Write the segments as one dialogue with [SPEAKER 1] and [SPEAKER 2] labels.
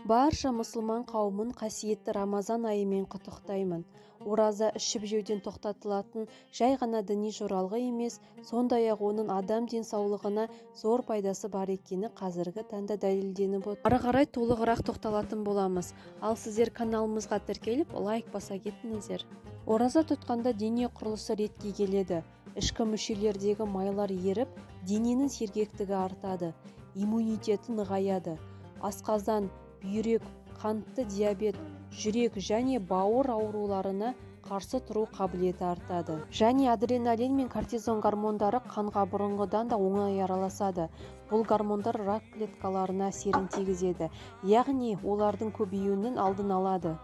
[SPEAKER 1] Барша мұсылман қауымын қасиетті Рамазан айымен құттықтаймын. Ораза ішіп-жеуден тоқтатылатын жай ғана діни жоралғы емес, сондай-ақ оның адам денсаулығына зор пайдасы бар екені қазіргі таңда дәлелденіп отыр. Ары қарай толығырақ тоқталатын боламыз. Ал сіздер каналымызға тіркеліп, лайк баса кетіңіздер. Ораза тұтқанда дене құрылысы ретке келеді. Ішкі мүшелердегі майлар еріп, дененің сергектігі артады, иммунитеті нығаяды. Асқазан, бүйрек, қантты диабет, жүрек және бауыр ауруларына қарсы тұру қабілеті артады. Және адреналин мен кортизон гормондары қанға бұрынғыдан да оңай араласады. Бұл гормондар рак клеткаларына әсерін тигізеді, яғни олардың көбеюінің алдын алады.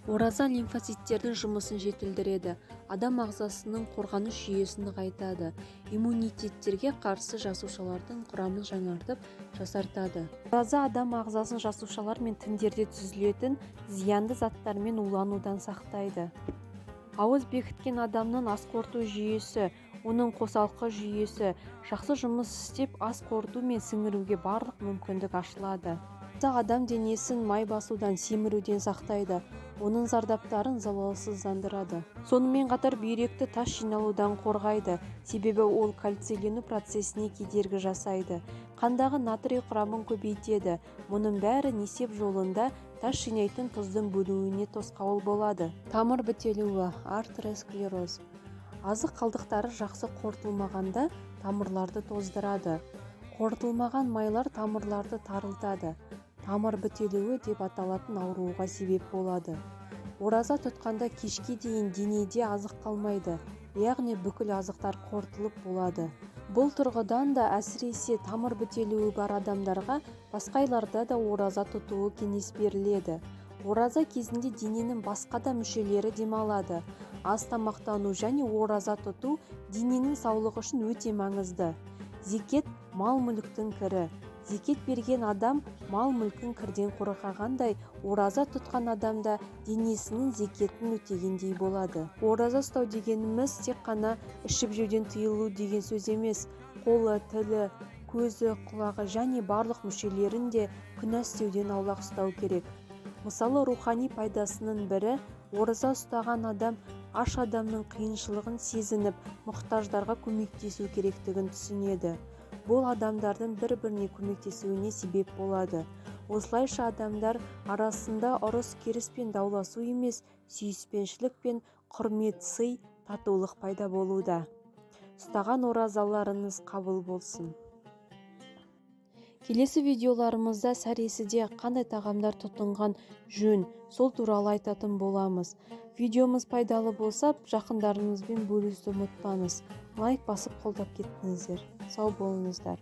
[SPEAKER 1] Ораза лимфоциттердің жұмысын жетілдіреді, адам ағзасының қорғаныс жүйесін нығайтады, иммунитеттерге қарсы жасушалардың құрамын жаңартып, жасартады. Ораза адам ағзасын жасушалар мен тіндерде түзілетін зиянды заттармен уланудан сақтайды. Ауыз бекіткен адамның ас қорыту жүйесі, оның қосалқы жүйесі жақсы жұмыс істеп, ас қорыту мен сіңіруге барлық мүмкіндік ашылады. Ораза адам денесін май басудан, семіруден сақтайды, оның зардаптарын залалсыздандырады. Сонымен қатар бүйректі тас жиналудан қорғайды, себебі ол кальцийлену процесіне кедергі жасайды, қандағы натрий құрамын көбейтеді. Мұның бәрі несеп жолында тас жинайтын тұздың бөлінуіне тосқауыл болады. Тамыр бітелуі, артеросклероз. Азық қалдықтары жақсы қорытылмағанда тамырларды тоздырады. Қорытылмаған майлар тамырларды тарылтады. Тамыр бітелуі деп аталатын ауруға себеп болады. Ораза тұтқанда кешке дейін денеде азық қалмайды, яғни бүкіл азықтар қорытылып болады. Бұл тұрғыдан да әсіресе тамыр бітелуі бар адамдарға басқа айларда да ораза тұтуы кеңес беріледі. Ораза кезінде дененің басқа да мүшелері демалады. Аз тамақтану және ораза тұту дененің саулығы үшін өте маңызды. Зекет мал-мүліктің кірі. Зекет берген адам мал-мүлкін кірден қорғағандай, ораза тұтқан адам да денесінің зекетін өтегендей болады. Ораза ұстау дегеніміз тек қана ішіп-жеуден тыйылу деген сөз емес. Қолы, тілі, көзі, құлағы және барлық мүшелерін де күнә істеуден аулақ ұстау керек. Мысалы, рухани пайдасының бірі ораза ұстаған адам аш адамның қиыншылығын сезініп, мұқтаждарға көмектесу керектігін түсінеді. Бұл адамдардың бір-біріне көмектесуіне себеп болады. Осылайша адамдар арасында ұрыс-керіс пен дауласу емес, сүйіспеншілік пен құрмет, сый, татулық пайда болуда. Ұстаған оразаларыңыз қабыл болсын. Келесі видеоларымызда сәресіде қандай тағамдар тұтынған жөн, сол туралы айтатын боламыз. Видеомыз пайдалы болса, жақындарыңызбен бөлісуді ұмытпаңыз. Лайк басып қолдап кеттіңіздер. Сау болыңыздар.